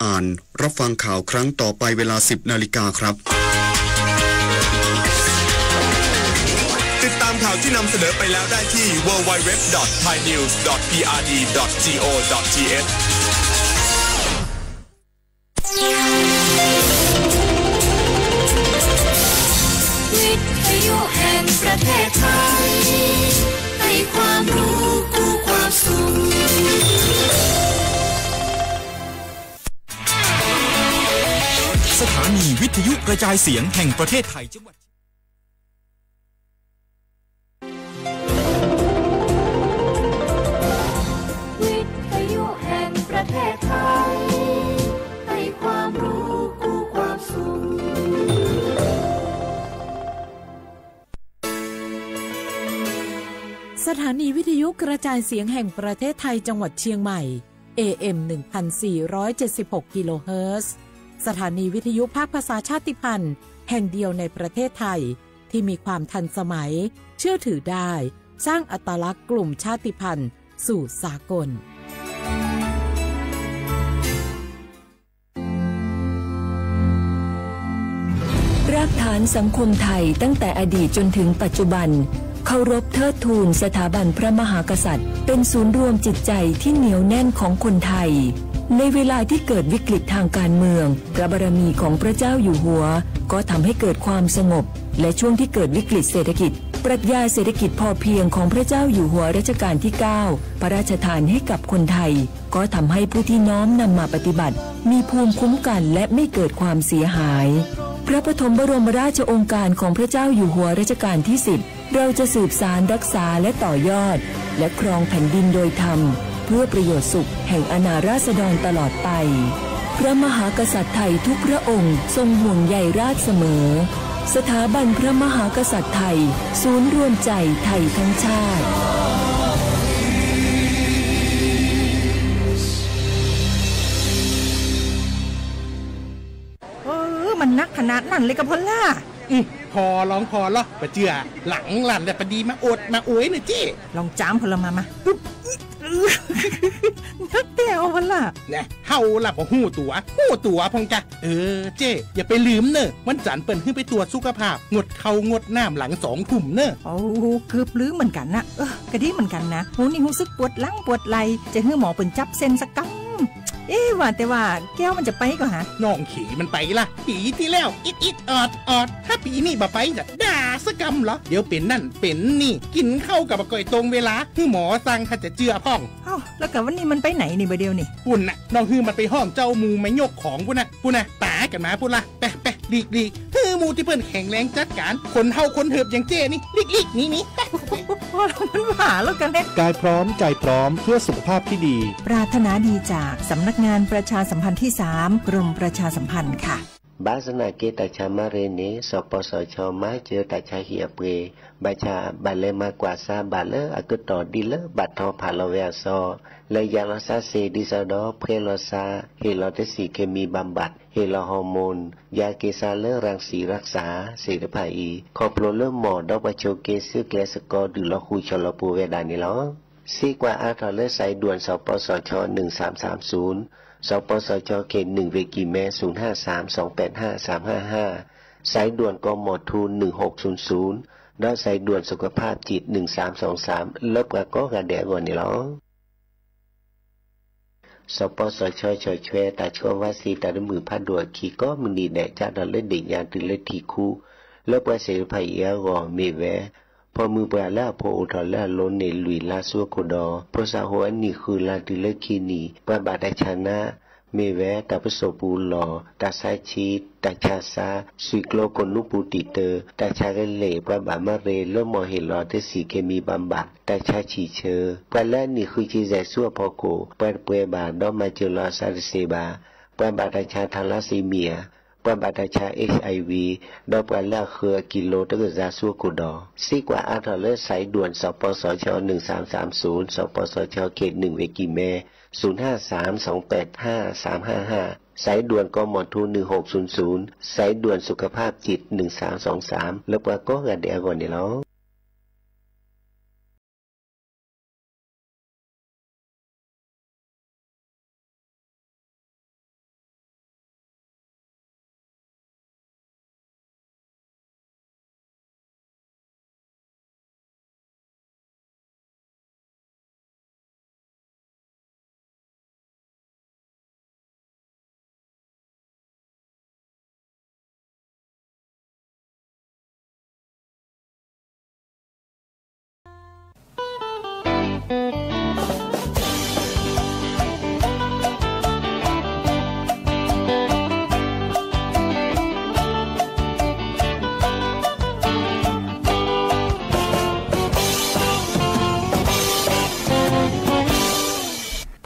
อ่านรับฟังข่าวครั้งต่อไปเวลา สิบนาฬิกาครับ ติดตามข่าวที่นำเสนอไปแล้วได้ที่ ดับเบิลยู ดับเบิลยู ดับเบิลยู ดอท ไทยนิวส์ ดอท พีอาร์ดี ดอท จีโอ ดอท ทีเอช วิทยุแห่งประเทศไทย ให้ความรู้คู่ความสุข สถานีวิทยุกระจายเสียงแห่งประเทศไทยจังหวัด วิทยุแห่งประเทศไทย ให้ความรู้คู่ความสุข สถานีวิทยุกระจายเสียงแห่งประเทศไทยจังหวัดเชียงใหม่ เอ เอ็ม หนึ่งพันสี่ร้อยเจ็ดสิบหก กิโลเฮิรตซ์ สถานีวิทยุภาคภาษาชาติพันธุ์แห่งเดียวในประเทศไทย ที่มีความทันสมัย เชื่อถือได้ สร้างอัตลักษณ์กลุ่มชาติพันธุ์สู่สากล รากฐานสังคมไทยตั้งแต่อดีตจนถึงปัจจุบัน เคารพเทิดทูนสถาบันพระมหากษัตริย์ เป็นศูนย์รวมจิตใจที่เหนียวแน่นของคนไทย ในเวลาที่เกิดวิกฤตทางการเมือง พระบารมีของพระเจ้าอยู่หัว ก็ทำให้เกิดความสงบ และช่วงที่เกิดวิกฤตเศรษฐกิจ ปรัชญาเศรษฐกิจพอเพียงของพระเจ้าอยู่หัวรัชกาลที่เก้า พระราชทานให้กับคนไทย ก็ทำให้ผู้ที่น้อมนำมาปฏิบัติ มีภูมิคุ้มกันและไม่เกิดความเสียหาย พระปฐมบรมราชโองการของพระเจ้าอยู่หัวรัชกาลที่สิบ เราจะสืบสานรักษาและต่อยอด และครองแผ่นดินโดยธรรม เพื่อประโยชน์สุขแห่งอาณาราษฎรตลอดไป พระมหากษัตริย์ไทยทุกพระองค์ทรงห่วงใยราษฎรเสมอ สถาบันพระมหากษัตริย์ไทย ศูนย์รวมใจไทยทั้งชาติ เออ มันนักขนาดนั้นเลยกะพอลล่า พอลองพอลอ ปะเจือ หลังหลั่นแต่ปะดีมาโอดมาโอยเน่อเจ้ ลองจามพอลล่ามา มา อึ๊บ นักแต้วพอลล่า แน่ เฮาล่ะบ่ฮู้ตั๋ว ฮู้ตั๋วพ่องกะ เออ เจ้ อย่าไปลืมเน่อ วันจันทร์เปิ้นหื้อไปตรวจสุขภาพ งดข้าวงดน้ำหลังสองทุ่มเน่อ โอ้ เกือบลืมเหมือนกันนะ เออ กะดีเหมือนกันนะ ฮู้นี่ฮู้สึกปวดหลังปวดไหล่ จะหื้อหมอเปิ้นจับเส้นสักกำ เอ๊ะ ว่าแต่ว่าแก้วมันจะไปก่อฮะ น้องเขยมันไปละ ปีตี้แล้ว อิดอิดออดออด ถ้าปีนี้บ่ไปจะด่าสักกำเหรอ เดี๋ยวเป๋นนั่นเป๋นนี่ กิ๋นข้าวกะบ่ก่อยตรงเวลา หื้อหมอสั่งถ้าจะเจือพ่อง เอ้า แล้วกะวันนี้มันไปไหนนี่บ่าเดี่ยวนี่ ปุ้นน่ะ น้องหื้อมันไปฮ้องเจ้าหมู่มายกของปุ้นน่ะ ปุ้นน่ะ ต๋ากั๋นมาปุ้นละ ไปไป หลีกหลีก หื้อหมู่ตี้เปิ้นแข็งแรงจัดก๋าน คนเฒ่าคนเถิบอย่างเจ้นี่ หลีกหลีก หนีหนี ไป พอแล้ว มันว่าแล้วกันเนี่ย กายพร้อมใจพร้อมเพื่อสุขภาพที่ดี ปรารถนาดีจากสำนักงานประชาสัมพันธ์ที่สาม กรมประชาสัมพันธ์ค่ะ ဘၣ်ဆၣ်သနာ်က့ တၢ်ဆါမၤရ့န့ၣ် စီၤပီစီၤခၠီမၤစၢၤတၢ်ဆါဟံၣ်အပှ့ၤ ဘၣ်ဆၣ်ဘၣ်လဲၤမၤကွၢ်စါဘၣ်လၢအကတီၢ်ဒ်လၢဘၣ်ထီၣ်ဖးလီၤဝဲအစီ လၢယၤလီၤစါစ့ၢ်ဒ်သိးဒီး ဖှဲလီၤစါ ဟ့ၣ်လီၤတဆံး เคมีบำบัด ဟ့ၣ်လီၤ hormone ယၤက့ၤစါလၢ รังสีรักษา သ့ၣ်တဖၣ်အံၤ ခီဖျိလၢမီၢ်ဒီးပှၤဆိးက့ စုကျဲစကီ ဒုးလီၤဃုာ်ဆီၣ်လီၤပူၤဝဲဒၣ်န့ၣ်လီၤ. စ့ကွၢ်အါထီၣ်လၢ สายด่วน စီၤပီစီၤခၠီ หนึ่งสามสามศูนย์ စီၤပီစီၤခၠီ เขตหนึ่ง เวกีแม ศูนย์ห้าสาม สองแปดห้า สามห้าห้า สายด่วน กมท หนึ่งหกศูนย์ศูนย์ ဒီး สายด่วนสุขภาพจิต หนึ่งสามสองสาม လၢပှၤကိးဂၤဒဲးအဂီၢ်န့ၣ်လီၤ. စီၤပီစီၤခၠီ ဆီၣ်ထွဲ တၢ်ဆှၢဝါစ့တၢ်တမုာ်ဖးဒိၣ်အခံ ကိးမုၢ်နံၤဒဲး ကၢ်ထီၣ်လၢဒ့ၣ်ညါတုၤလၢထံၣ်ခူ လၢပှၤသ့ၣ်တဖၣ်အံၤအဂီၢ်မ့ၢ်ဝဲ ဖီမုၢ်ပှၢ်လၢအဖိအိၣ်ထီၣ်လၢအလိၤန့ၣ် လွံၢ်လါဆူအခိၣ်ဒီး ဖိသၣ်ဟိၣ်အနံၣ်ဃုလါတုၤလၢခံနံၣ် ပှၤဘၣ်တၢ်ဆါနါ မ့ၢ်ဝဲတၢ်ပစိာ်ပူၤလီၢ်, တၢ်ဆါဆံး, တၢ်ဆါစါ, သွံၣ်ကျိကိၣ်နူပူၤတံာ်တၢ, တၢ်ဆါကလဲၢ်, ပှၤဘၣ်မၤရ့လၢမီၢ်ဟ့ၣ်လီၤတဆံး เคมีบำบัด တၢ်ဆါဆံးဆၢ, ပှၤလၢအနံၣ်ဃုဆံယဲၢ်ဆူအဖီခိၣ် ပှၤတပှဲၤဘၣ်ဒီးမၤစၢၤလီၤအသးတသ့ဘၣ်, ပှၤဘၣ်တၢ်ဆါ ทาลัสซีเมีย, ပှၤဘၣ်တၢ်ဆါ เอชไอวี ဒီးပှၤလၢအဃၢၤအကံလိတကစၢ်ဆူအခိၣ်ဒီး စ့ကွၢ်အါထီၣ်လၢ สายด่วน စီၤပီစီၤခၠီ หนึ่งสามสามศูนย์ စီၤပီစီၤခၠီ เขตหนึ่ง เวกีแม ศูนย์ห้าสาม สองแปดห้า สามห้าห้า สายด่วน กมท หนึ่งหกศูนย์ศูนย์ สายด่วนสุขภาพจิต หนึ่งสามสองสาม လၢပှၤကိးဂၤဒဲးအဂီၢ်န့ၣ်လီၤ.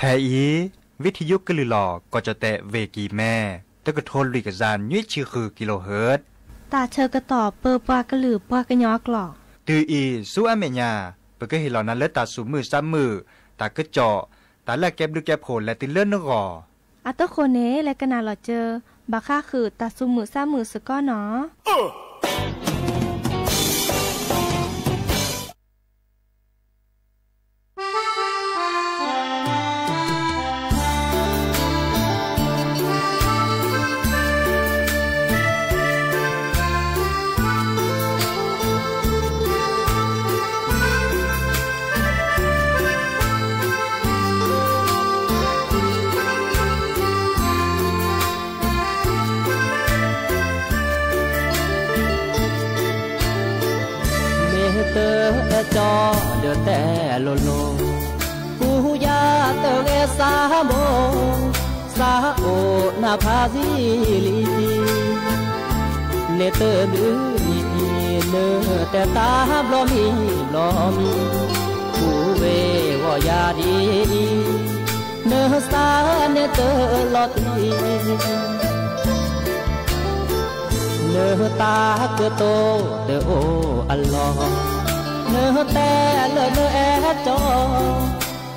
ဖဲအံၤ ဝံထယုကလုၢ်လီၢ် ကီၢ်ကၠီၣ်တဲၣ် ဝ့ၢ်ကံၢ်မဲ တကထိလွံၢ်ကယၤနွံဆံဃုကံလိၣ်ဟၢၣ် တၢ်ဆၢကတီၢ်ပၢပှၤကလုာ်ပှၤကညီအကျိာ် တုၤအံၤဆူအမဲာ်ညါ ပကဟ့ၣ်လီၤနၤလၢတၢ်သူၣ်မုာ်သးမုာ် တၢ်ကစီၣ် တၢ်လၢအကဲဘျုးကဲဖှိၣ်လဲၤတုၤလၢနဂီၢ် အတဃိန့ၣ် လဲၤကနၣ်လီၤစၢၤ ဘၣ်ဃးဃုာ်တၢ်သူၣ်မုာ်သးမုာ်စ့ၢ်ကီးနီၤ. မ့ၢ်တအဲၣ်ကၠီဒီးတဲလိၤလိၤ, ပူယၤတဂဲၤစၢ်ဘိ, စၢ်အိၣ်နၢ်ဖးစံလံ, န့ၣ်တဒုအံၤ နတဲတၢ်ဘျီမံၤဘျီမံၤ, ပူဝဲဂီၤယၤဒ်အံၤ, နစၢ်န့ၣ်တလီၤတံၢ် နတၢ်ကတိၤတအိၣ်အလီၢ်, နတဲလၢနအဲၣ်ကၠီ,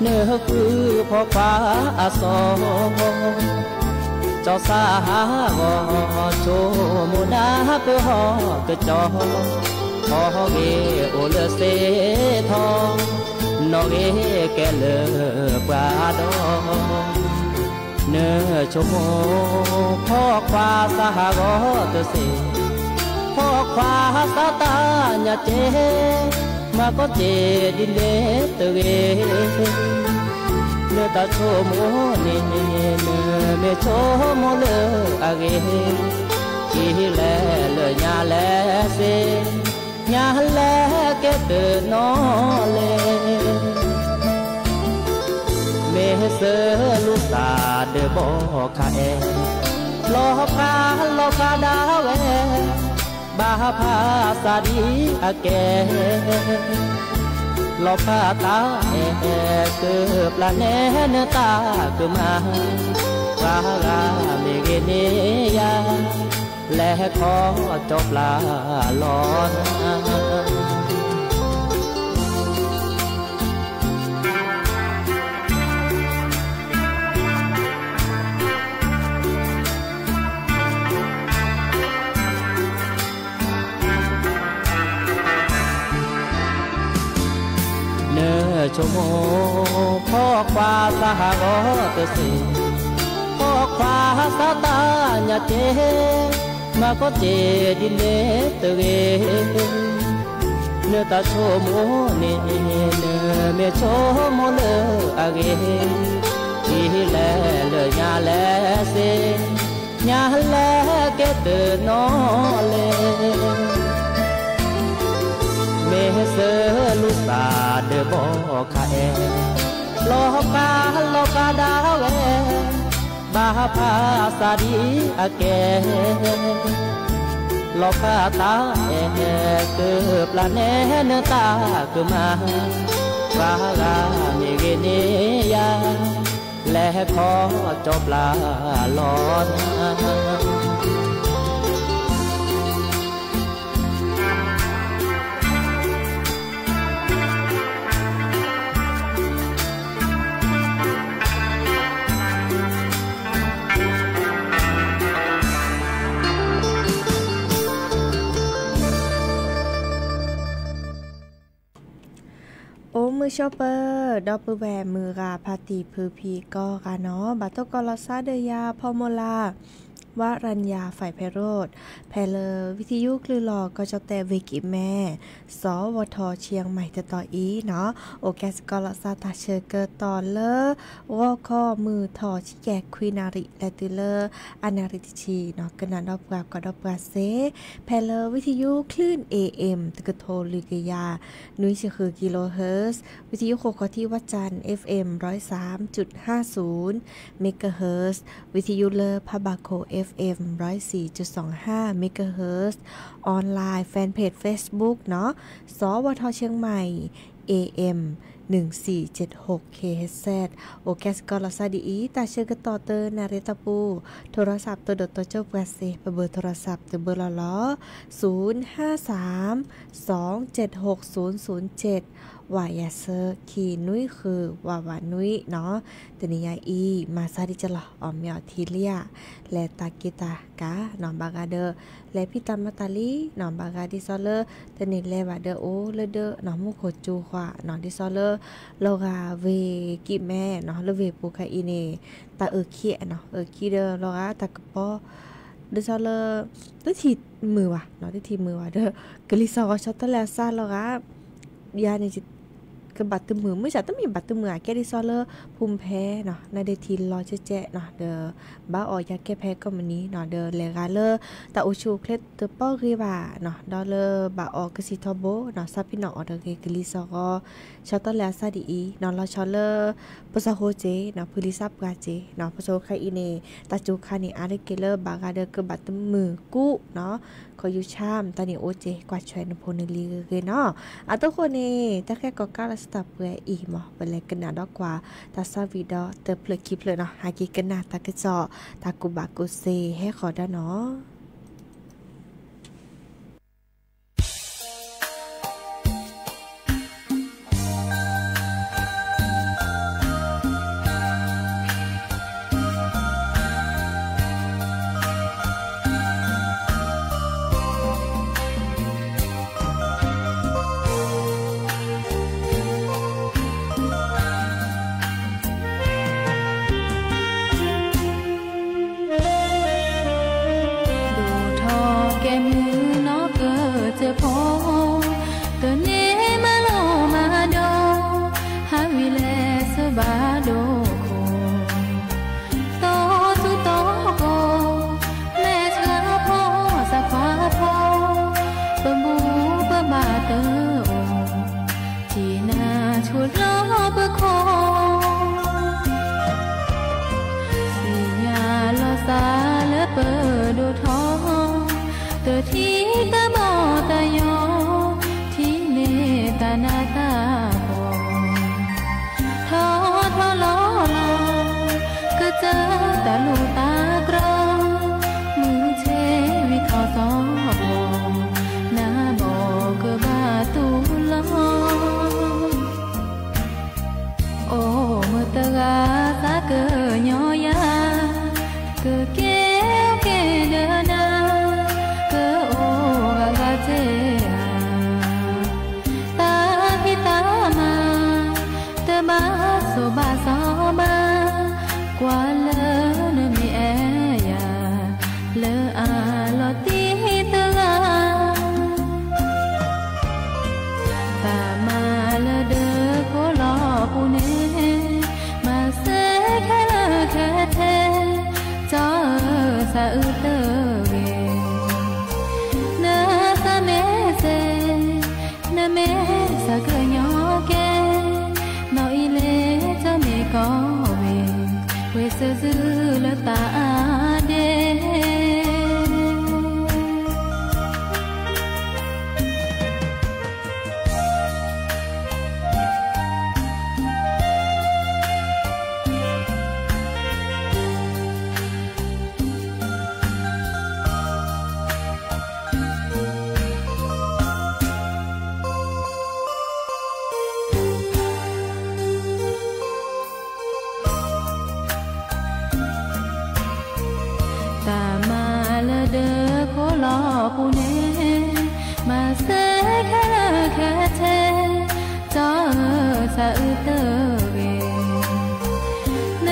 နဃုဖီၣ်ခွါအစီၤ, ကၠီစၢ်ဟးဂီၤဆိကမိၣ်နၢ်ပၢၢ်ဟီၣ်ကၠီ, ဟီၣ်ဂ့ၤအိၣ်လၢစ့ထီ, နီၣ်ဂ့ၤကဲလၢပှၤဒီး နဆိကမိၣ် ဖီၣ်ခွါစၢ်ဟးဂီၤတစ့ၢ်, ဖီၣ်ခွါစၢ်တၢ်ညၣ်က့, မၤကီၢ်က့ဒ်န့ၣ်တဂ့ၤ, နတၢ်ဆိကမိၣ်န့ၣ် နမ့ၢ်ဆိကမိၣ်လၢအဂ့ၤ, ကံလဲၤလၢညါလဲၤစ့ၢ်, ညါလဲၤကဲတနီၤလဲၣ်. မ့ၢ်စၢလူၤသးဒီးဘီခါအဲၣ်, လီၤဖးလီၤဖးဒၣ်ဝဲ, ဘၣ်ဖးစၢ်ဒ်အကဲ, လီၤဖးတၢ်အဲၣ် ကပျၢ်နဲနတၢ်ကမၣ်, ပှၤဂၤမ့ၢ်ဂ့ၤန့ၢ်ယၤ လဲၤခီကၠီပျၢ်လီၤနၤ. နဆိကမိၣ် ဖီၣ်ခွါစၢ်ဟးဂီၤတစ့ၢ်, ဖီၣ်ခွါစၢ်တၢ်ညၣ်က့, မၤကီၢ်က့ဒ်န့ၣ်တဂ့ၤ, နတၢ်ဆိကမိၣ်န့ၣ် နမ့ၢ်ဆိကမိၣ်လၢအဂ့ၤ, ကံလဲၤလၢညါလဲၤစ့ၢ်, ညါလဲၤကဲတနီၤလဲၣ်. မ့ၢ်စၢလူၤသးဒီးဘီခါအဲၣ်, လီၤဖးလီၤဖးဒၣ်ဝဲ, ဘၣ်ဖးစၢ်ဒ်အကဲ, လီၤဖးတၢ်အဲၣ် ကပျၢ်နဲနတၢ်ကမၣ်, ပှၤဂၤမ့ၢ်ဂ့ၤန့ၢ်ယၤ လဲၤခီကၠီပျၢ်လီၤနၤ. အိၣ်မုာ်ဆိးပၢၤ ဒီပုၢ်ဝဲၢ်မုၢ်ဂၤဖါတံၢ်ဖုဖံကီၢ်ဂၤနီၤ, ဘၣ်တိၢ်ကီးလီၤစၢ်ဒီးယၤဖီမိၢ်လၢ် ဝရၣ်ညါ ဖဲးဖဲးရိၣ်, ဖဲလၢ ဝံထယုကလုၢ်လီၢ် ကီၢ်ကၠီၣ်တဲၣ် ဝ့ၢ်ကံၢ်မဲ စီၤဝီၤထီၣ် ဆံၣ်မၢၣ် တတီၤအံၤနီၤ, အိၣ်ကဲစ့ၢ်ကီးလီၤစၢ်တၢ်ဆၢကတီၢ်လၢ ဂီၤခီမုၢ်ထီၣ် ဆံကဲခွံနၣ်ရံၣ် လဲၤတုၤလၢ အနၣ်ရံၣ်တဆံနီၤ, ကနၣ်ဒီးပှၤကွၢ်ဒီးပှၤစ့ၢ်, ဖဲလၢ ဝံထယုကလုၢ် A M တကထိလွံၢ်ကယၤ နွံဆံဃု kilohertz, ဝံထယုဃိာ်ခီၣ်ထံးဝၣ်စၣ် F M ร้อยสามจุดห้าศูนย์ megahertz, ဝံထယုလၢဖးဘၣ်ခိၣ် F M ร้อยสี่จุดสองห้า megahertz, online fan page Facebook နီၤ, စီၤဝီၤထီၣ် ဆံၣ်မၢၣ် A M အိၣ်ကဲစ့ၢ်ကီးလီၤစၢ်ဒ်အံၤ တၢ်ဆၢကတီၢ်တနၣ်ရံၣ်တီၢ်ပူၤ, ထိးထီၣ်စးပတိၢ်ဒီးတီၤကၠိပှၤစ့ ပဘၢၣ်ထိးထီၣ်စးတဘၢလီၤလီၤ, သုၣ်ဟါသၢမ် သွင် ၸဵတ်း ႁူၵ်း သုၣ် သုၣ် ၸဵတ်း, ဝးယၤဆၢ ခံ နွံ ဃု ဝး ဝး နွံနီၤ, တနံၤညါအံၤ မၤစၢ်ဒ်ကလီၤ အီၣ်မ့ၤအီထံလံဧါ, လဲၤတၢ်က့ၤတၢ်ကၤနီၤ ဘၣ်ဂၤဒီး လဲၤဖံးတၢ်မၤတၢ်လံနီၤ ဘၣ်ဂၤဒ်သိးလၢ တန့ၢ်လဲၤဘၣ်ဒီးအိၣ်လၢဒၢးနီၤ မူခိၣ်စူၤဃီနီၤ ဒ်သိးလၢ လီၤဂာ်ဝ့ၢ်ကံၣ်မဲနီၤ လၢဝ့ၢ်ပူၤခါအံၤန့ၣ် တၢ်အုၣ်ခံနီၤ အုၣ်ခံဒီးလီၤဂာ်တၢ်ကပီၤ ဒ်သိးလၢ တထံၣ်မုာ်ဘၣ်နီၤ တထံၣ်မုာ်ဘၣ်ဒီး ကလံၤစီၤဂီၤဆီတလဲအစၢ်လီၤဂာ် ယၤန့ၣ် ကဘၣ်တမုာ် မုၢ်ဆၣ်တမ့ၢ်ဘၣ်တမုာ် အကဲဒ်သိးလၢ ဖူမဖဲနီၤ နါဒ့ထံလီၤကဲကဲနီၤ ဒီး ဘၣ်အီၣ်ယၤကဲဖဲကိးမုၢ်နံၤနီၤ ဒီးလဲၤဂၤလၢ တၢ်အိၣ်ဆူၣ်အိၣ်ချ့တပီဂ့ၤဘၣ်နီၤ ဒီးလၢဘၣ်အီၣ်ကစံးထီဘိနီၤ ဆၣ်ဖံးနီၤအီၣ်တဂ့ၤ ကလံၤစီၤဂီၤ ဆီတလဲအစၢ်ဒ်အံၤနီၤ လီၤဆီလၢ ပစီၤဟိက့ၤနီၤ ဖုလံၤစၢ်ပှၤက့ၤနီၤ ပစီၤဟိခါအံၤန့ၣ် တၢ်စူၤခါန့ၣ် အါတက့ၢ်လၢဘၣ်ဂၤဒီးကဘၣ်တမုာ်ကူနီၤ ခီယူၤဆၣ် တၢ်န့ၣ်အိၣ်က့ၤ ကွၢ်ဆွဲနဖိနလံၤဂ့ၤဂ့ၤနီၤ အတဃိန့ၣ် တၢ်ဃဲကီၢ်ကါလီၤစတၢ်ပှဲၤအံၤမး ပလဲၤကနၣ်ဒီးကွၢ် တၢ်ဆၢဝံၤဒီးတဖျၢၣ်ခံဖျၢၣ်နီၤ ဟးက့ၤကနၣ်တၢ်ကစီၣ် တၢ်ကူၣ်ဘၣ်ကူၣ်သ့ဟဲဃီၤဒီးနီၤ ဒိၣ်ထီၣ်ကဲမုၢ်နီၢ်ကစၢၢ်ဖိ, တန့ၢ်မၤလိမၤဒိး, ဟးဝံၤလဲၤဆၢဘၣ်ဒိခိၣ်, တီၤထူတီၤကိၢ်, မဲာ်ဆှးဖီစးခွါဖီ, ပဘူပဘၣ်တအိၣ်, ထံၣ်နၤဆိလီၤပခိၣ် သ့ၣ်ညါလီၤစၢ်လၢပဒိၣ်ထီၣ်, တထံၣ်တၢ်ဘီၣ်တၢ်ယိာ်, ထံၣ်န့ၢ်တၢ်နးတၢ်ဖှီၣ်, ထီထီလီၤလီၤ, ကစၢၢ်တၢ်လိၣ်တၢ်ကြီ, မုၢ်ဆ့ၣ်ဝံၤထီၣ်သီၣ်ဘီၣ်, နးဘီၣ်ကဘၣ်တူၢ်လီၤ အိၣ်မုာ်တဂၤသးကညီၤယၤ, ကကဲအိၣ်က့ၤဒီးနၤ, ကအိၣ်ဂၤဂၤစ့ဧါ, တၢ်ဖံးတၢ်မၤ, တဘၣ်ဆိၣ်ဘၣ်စီၤဘၣ်, ကွၢ်လၢနမ့ၢ်အဲၣ်ယၤ, လၢအလီၤတံၢ်တဂၤ တၢ်မၤလၢဒၢးခိၣ်လီၤပူၤန့ၣ်, မၤစၢၤခဲလၢာ်ခဲထဲ, ကၠီဧၢ သးအုးတဂ့ၤ, နသးမ့ၢ်စ့, နမ့ၢ်သးကညီၤကဲ, နီၢ်အံၤလ့ၤကၠီမ့ၢ်ကီၢ်ဝ့ၢ်, ပှ့ၤစၢၤစုလၢတၢ်အါဒ့တၢ်မၤလၢဒၢးခိၣ်လီၤပူၤန့ၣ်, မၤစၢၤခဲလၢာ်ခဲထဲ, ကၠီဧၢ သးအုးတဂ့ၤ, န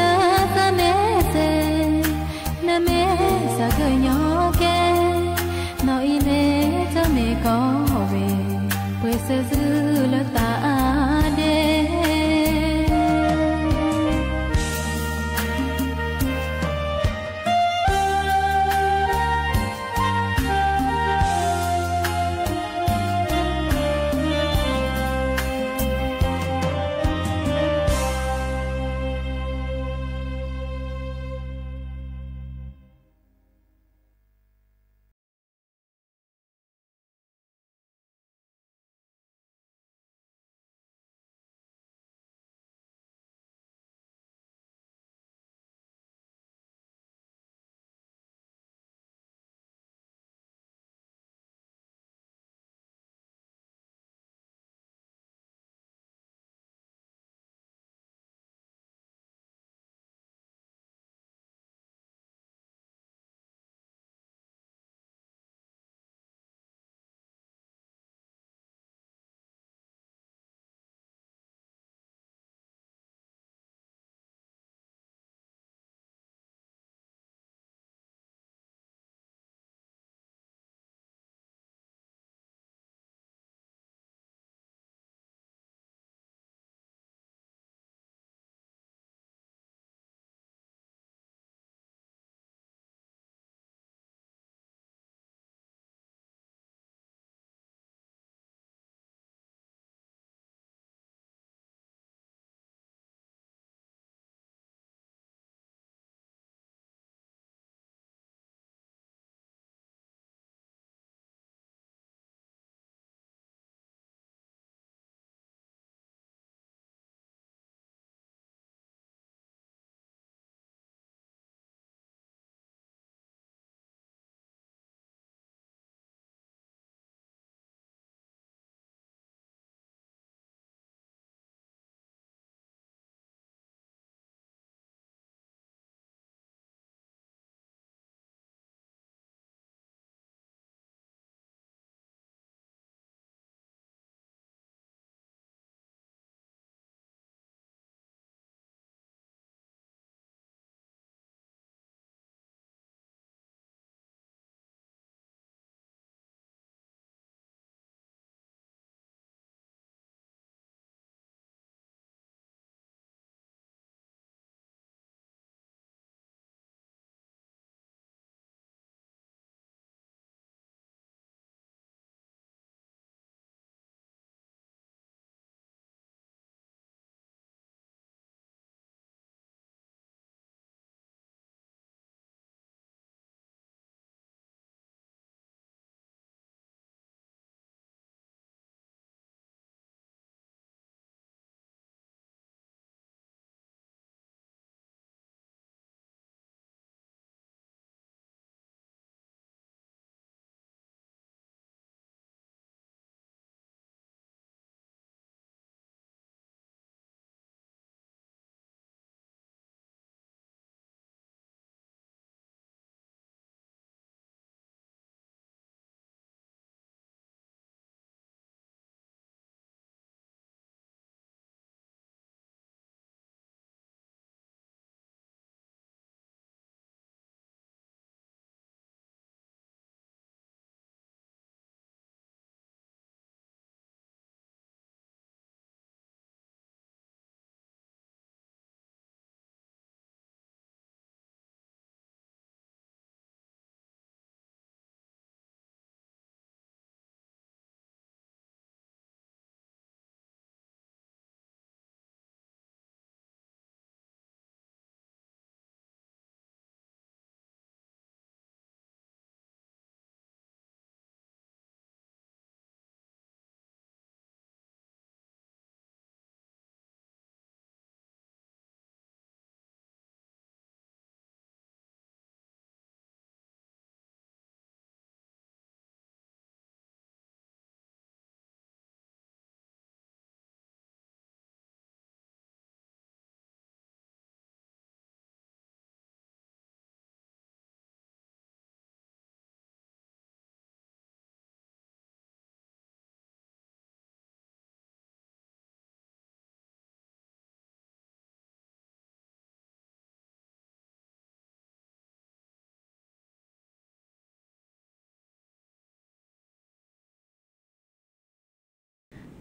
သးမ့ၢ်စ့, နမ့ၢ်သးကညီၤကဲ, နီၢ်အံၤလ့ၤကၠီမ့ၢ်ကီၢ်ဝ့ၢ်, ပှ့ၤစၢၤစုလၢတၢ်အါဒ့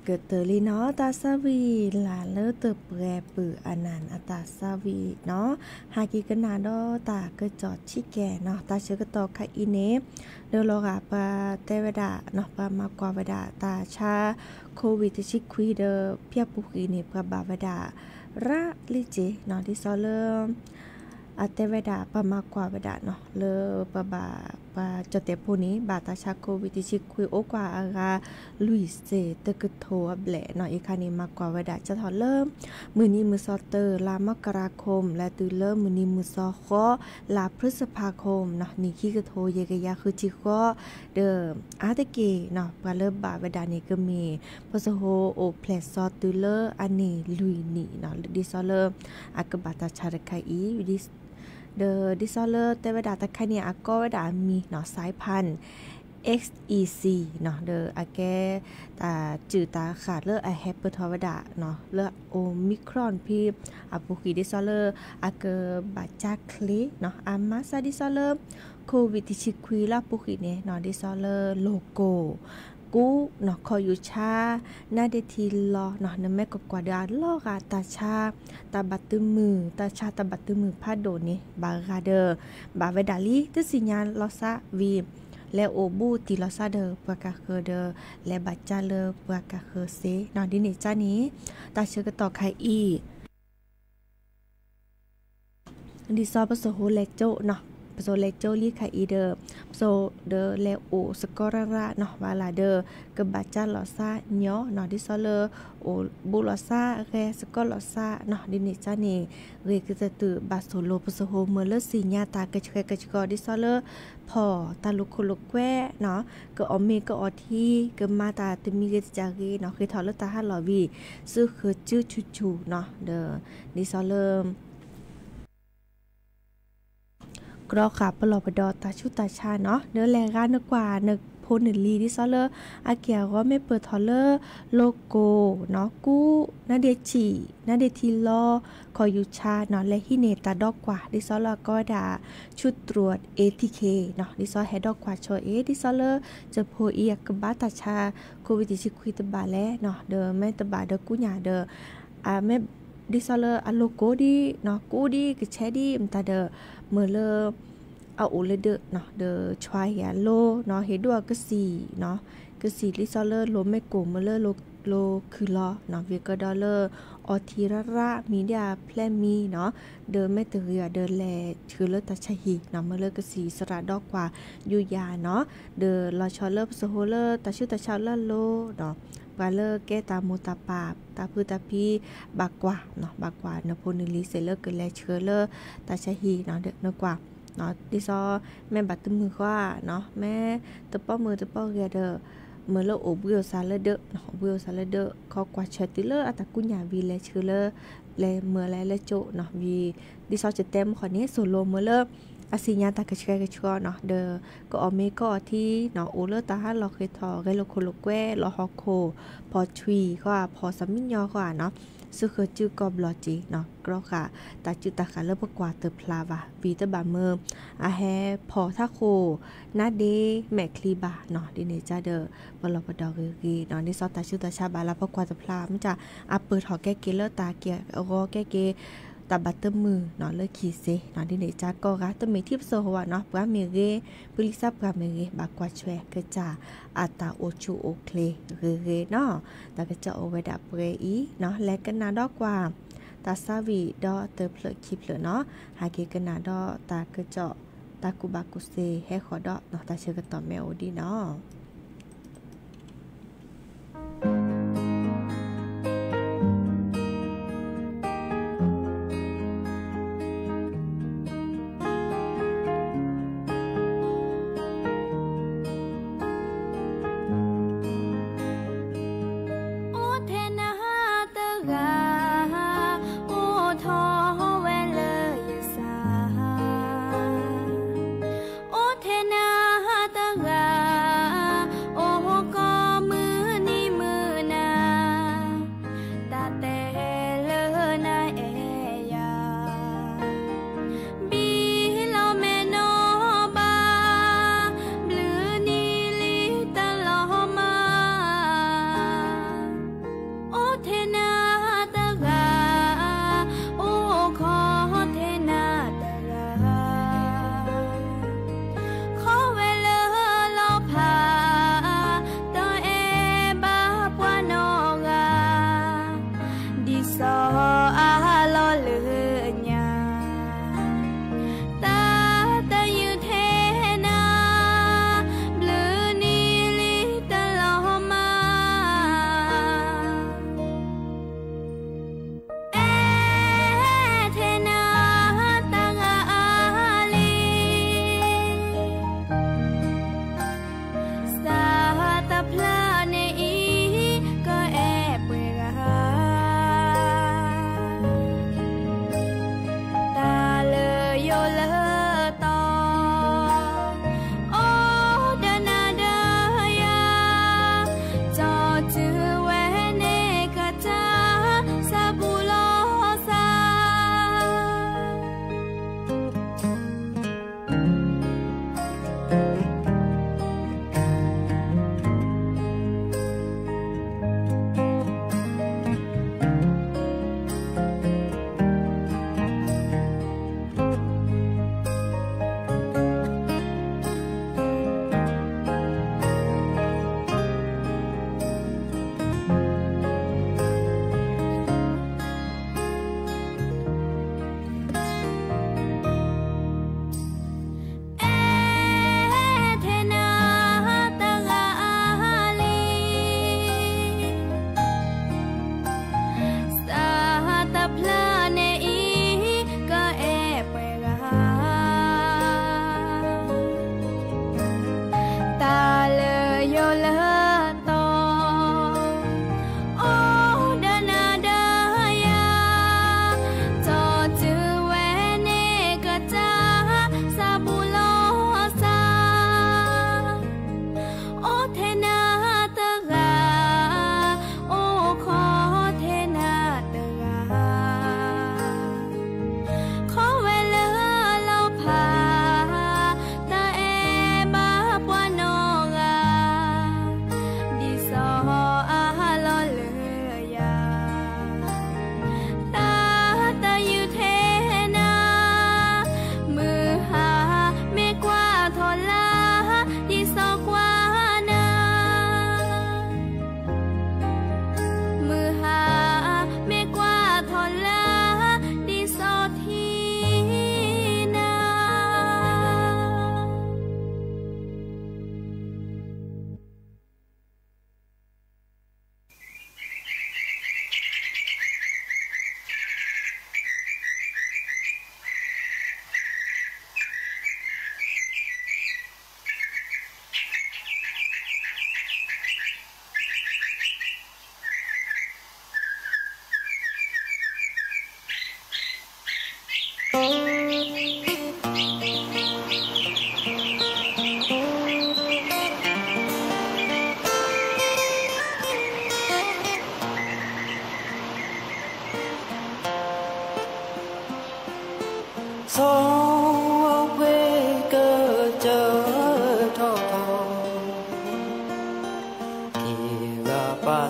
ကတၢၢ်လံနီၤ တၢ်ဆါဝံၤလၢတပှဲၤပုၢ်အနၢ်အတၢ်ဆါဝံၤနီၤ, ဟဲက့ၤကနၣ်ဒီးတၢ်ကစီၣ်ဆံးကဲနီၤ, တၢ်ဆၢကတီၢ်ခါအံၤန့ၣ် ဒီးလီၤဂာ်ပှၤတဲဝဲဒၣ်နီၤ, ပှၤမၤကွၢ်ဝဲဒၣ်တၢ်ဆါ COVID တဆံခွံဒီး ဖဲအပူၤကွံာ်န့ၣ် ပှၤဘၣ်ဝဲဒၣ် ရၣ်လံက့နီၤ, ဒ်သိးလၢ အတဲဝဲဒၣ် ပှၤမၤကွၢ်ဝဲဒၣ်နီၤ လၢပှၤဘၣ် ပှၤကၠီၣ်တဲာ်ဖိန့ၣ် ဘၣ်တၢ်ဆါ COVID တဆံခွံ အိၣ်ကွၢ်အဂၤ လွံၢ်စ့ၣ်တကထိအဘျဲၣ်နီၤ, အံၤခါန့ၣ် မၤကွၢ်ဝဲဒၣ် ကၢထီၣ်လၢ မုၢ်နံၤမုၢ်သီတၢ လါမကရၤခိမ် လၢတုၤလၢမုၢ်နံၤမုၢ်သီဃီ လါဖြံစဖါခိမ်နီၤ, နံၣ်ခံကထိယဲၢ်ကယၤဃုဆံဃီ, ဒီး အါတက့ၢ်နီၤ ပှၤလၢဘၣ်ဝဲဒၣ်န့ၣ်ကမ့ၢ် ပစိၤဟိအိၣ်ဖျဲၣ်စီတုၤလၢအနံၣ်လွံၢ်နံၣ်နီၤ, ဒ်သိးလၢ အကဘၣ်တၢ်ဆါတခါအံၤ, ဒီးဒ်သိးလၢတဲဝဲဒၣ်တခါန့ၣ် အကိးဝဲဒၣ်အမံၤနီၤ စဲးဖၣ် X E C နီၤ, ဒီးအကဲ တၢ်စုၣ်တၢ်ဃၣ်လၢအဟဲပၢၢ်ထီၣ်ဝဲဒၣ်နီၤ လၢ Omicron ဖဲအပူၤကွံာ် ဒ်သိးလၢ အကဘၣ်ကၢချ့နီၤ, အမၤစၢၤဒ်သိးလၢ COVID တဆံခွံလၢအပူၤကွံာ်န့ၣ်နီၤ, ဒ်သိးလၢ လိၤကိၢ် ကူးနီၤ ခီၣ်ယူၤဆါ နါဒ့ထံလီၤနီၤ, နမ့ၢ်ကကွၢ်ဒီးအလီၤဂာ်တၢ်ဆါ တၢ်ဘၣ်သုးမုၢ် တၢ်ဆါတၢ်ဘၣ်သုးမုၢ်ဖးဒိၣ်န့ၣ် ဘၣ်ဂၤဒီး ဘၣ်ဝဲဒၣ်လံ တသ့ၣ်ညါလီၤသးဝံၤ လဲၤအိၣ်ဘူးတံၢ်လီၤသးဒီးပှၤကၤဃၢၤဒီး လဲၤဘၣ်ကၢလၢပှၤကၤဃၢၤစ့နီၤ, ဒ်န့ၣ်ကန့ၣ် တၢ်ဆၢကတီၢ်ခါအံၤ ဒ်သိးပစိၤဟိလဲၤကၠိနီၤ, ပစိၤလဲၤကၠိလံခါအံၤဒီး ပစိၤဒီးလဲၤအိၣ်စကီရၣ်ရၣ်နီၤ, ဘၣ်လၢဒီး ကဘၣ်ကၢလီၤသးညီနီၤ, ဒ်သိးလၢ အိၣ်ဘူးလီၤသး ဂဲၤစကီလီၤသးနီၤ, ဒ်န့ၣ်ကန့ၣ် ဂ့ၤကတၢၢ်တုၤဘၣ်ဆိၣ်လိပစိၤဟိမ့ၢ်လၢသ့ၣ်ညါတၢ်ကဆှဲကဆှီ ဒ်သိးလၢ ဖီၣ်တၢ်လိာ်ခိၣ်လိာ်ကွဲနီၤ, ကအီၣ်မ့ၤကအီထံ ကမၤတၢ်တမံၤဂ့ၤတမံၤဂ့ၤနီၤ, ဃ့ထီၣ်လၢတၢ်ဟးလီၢ်ဝံၤ သုဃၢၤစုဆူၣ်ဆူၣ်နီၤ, ဒီး ဒ်သိးလၢ ကြီဃာ်ပလီၢ်ပဒီတၢ်ဆူးတၢ်ဆါနီၤ, ဒီးလဲၤဂၤနကွၢ်နဖိနလံၤ ဒ်သိးလၢ အက့ၢ်အဂီၤမ့ၢ်ပၢၢ်ထီၣ်လၢ လိၤကိၢ်နီၤ ကူး နါဒ့ထံ နါဒ့ထံလီၤ ခီၣ်ယူၤဆါနီၤ, လဲၤဟံးန့ၢ်တၢ်ဒီကွၢ် ဒ်သိးလၢအကိးဝဲဒၣ် ဆူတြူး A T K နီၤ, ဒ်သိးဟဲဒီကွၢ်ဆိအ့ ဒ်သိးလၢ ကၠိဖိအံၤအကဘၣ်တၢ်ဆါ COVID တဆံခွံတဘၣ်လဲၣ်နီၤ, ဒီးမ့ၢ်တဘၣ်ဒီးကူညၣ်ဒီး မ့ၢ် ဒ်သိးလၢအလိၤကိၢ်ဒံးနီၤ, ကူးဒံး ကဆဲးဒံး မတၤဒီး မ့ၢ်လၢ အအိၣ်လၢဒၢးနီၤ, ဒီးဆွါဟ့ၣ်အလိၤနီၤ, ဟ့ၣ်ဒိၣ်အကသံၣ်နီၤ, ကသံၣ်ဒ်သိးလၢလိၤမ့ၢ်ကိၢ် မ့ၢ်လၢလိၤခုၣ်လီၤနီၤ, ဝံၤကဒီးလၢ အီထံရၣ်ရၣ် မံၤဒၣ်ဖျဲးမံၤနီၤ, ဒီးမ့ၢ်တဂ့ၤအီၤဒီးလဲၤဆှၢလၢတၢ်ဆါဟံၣ်နီၤ, မ့ၢ်လၢကသံၣ်သရၣ်ဒီကွၢ်ယူၤယၤနီၤ, ဒီးလီၤဆီလၢပစိၤဟိလၢတၢ်ဆူးတၢ်ဆါလၢအလိၤနီၤ, ပှၤလၢကဲတၢ်မိၢ်တၢ်ပၢ် တၢ်ဖုတၢ်ဖံး ဘၣ်ကွၢ်နီၤ, ဘၣ်ကွၢ်နဖိနလံၤစ့ၢ်လၢကလဲၤဆှၢလၢတၢ်ဆါဟံၣ်နီၤ, နကွၢ် ဒ်သိး မ့ၢ်ဘၣ်တမုာ်ဃီဧါနီၤ, မ့ၢ်တပီၢ်မုာ်တပီၢ်ဂဲၤဒီး မ့ၢ်လၢအိၣ်ဘှံးအိၣ်သါလၢဒၢးနီၤ, အိၣ်ဘှံးအိၣ်သါလၢဒၢး ခီကွၢ်ဆၢတုၤလၢအတၢ်ကူညၣ်ဝံၤလဲၤဆှၢလၢ လဲၤမၢလၢလၢကၠိနီၤ, ဝံၤ ဒ်သိးကတဲမ့ၢ်ဃီန့ၣ် သိၣ်လိမ့ၢ်လၢ အသ့ၣ်ညါတၢ်ကဆှဲကဆှီနီၤ, ဒီး ကအီၣ်မ့ၤကအီထံနီၤ, အိၣ်လၢတၢ်ဟးလီၢ်ဃ့ထီၣ် ဂဲၤလိာ်ခိၣ်လိာ်ကွဲ လီၤဟီၣ်ခိၣ် ဖီၣ်ထွံၣ်ဃီဧါ ဖီၣ်သးမံညီဃီဧါနီၤ, သုဃၢၤစုကီၢ်ဘျီၣ်က့ၤနီၤ, ကြီဃာ်တၢ်စုတၢ်ဃာ်လၢပကွၢ်တဖျါဘၣ် ဝံၤတဘၣ်မ့ၢ် အဟဲဖီၣ်ထးခိၣ် နါဒ့မဲာ်ချံဘၣ်နီၤ, ဒ်န့ၣ်ကဒီး ပလီၢ်ပဒီဂ့ၤဂ့ၤနီၤ, ဒ်သိးတၢ်ဆူးတၢ်ဆါဘၣ်လၢပကွၢ်တဖျါ မ့ၢ်တၢ်အပၢၢ်ထီၣ်ကဲက့ၤလၢတၢ်က့ၢ်အဂီၤကဲက့ၤ တၢ်ဘၣ်တမုာ်နီၤ လၢခံစ့နီၤ, ဒ်န့ၣ်ကကိးဂၤ တမ့ၢ်ထံပစိၤဟိဘၣ်နီၤ, ပှၤမ့ၢ်ဂ့ၤ ပလံၤသးပှၢ်မ့ၢ်ဂ့ၤ ဘၣ်ကွၢ်ဆွဲကစၢ်အတၢ်အိၣ်ဆူၣ်အိၣ်ချ့ဂ့ၤဂ့ၤနီၤ, တၢ်ကစီၣ်အိၣ်ဝဲဒၣ်ပှဲၤအံၤနီၤ, လဲၤကနၣ်ဒီးကွၢ် တၢ်ဆါဝံၤဒီးတဖျၢၣ်ခံဖျၢၣ်နီၤ, ဟဲက့ၤကနၣ်ဒီးတၢ်ကစီၣ် တၢ်ကူၣ်ဘၣ်ကူၣ်သ့ဟဲဃီၤဒီးနီၤ, တၢ်ဆၢကတီၢ်မ့ၢ်အိၣ်ဒ်နီၤ.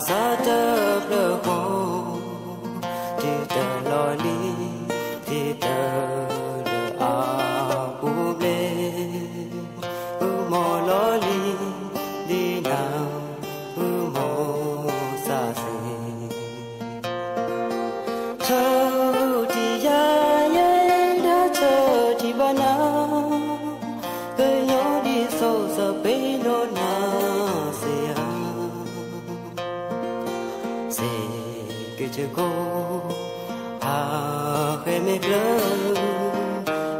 စးတဖျၢၣ်ဃီ, တုၤတလီၤလံ, တုၤတလၢအပူၤဘျဲၣ်, အုမီၤလီၤလံ, ဒ်နၤ, အုမီၤစၢ်စ့ၢ် ဆၢထံယၤယဲဒၣ်ဆၢထံဘၣ်နၤ, ကညီဒ်စိၤစပ့ၤဒိၣ်နၤစ့ဧါ, စ့ကစၢၢ်ခိၣ်, ဖးဃဲမ့ၢ်ကျၢၤ,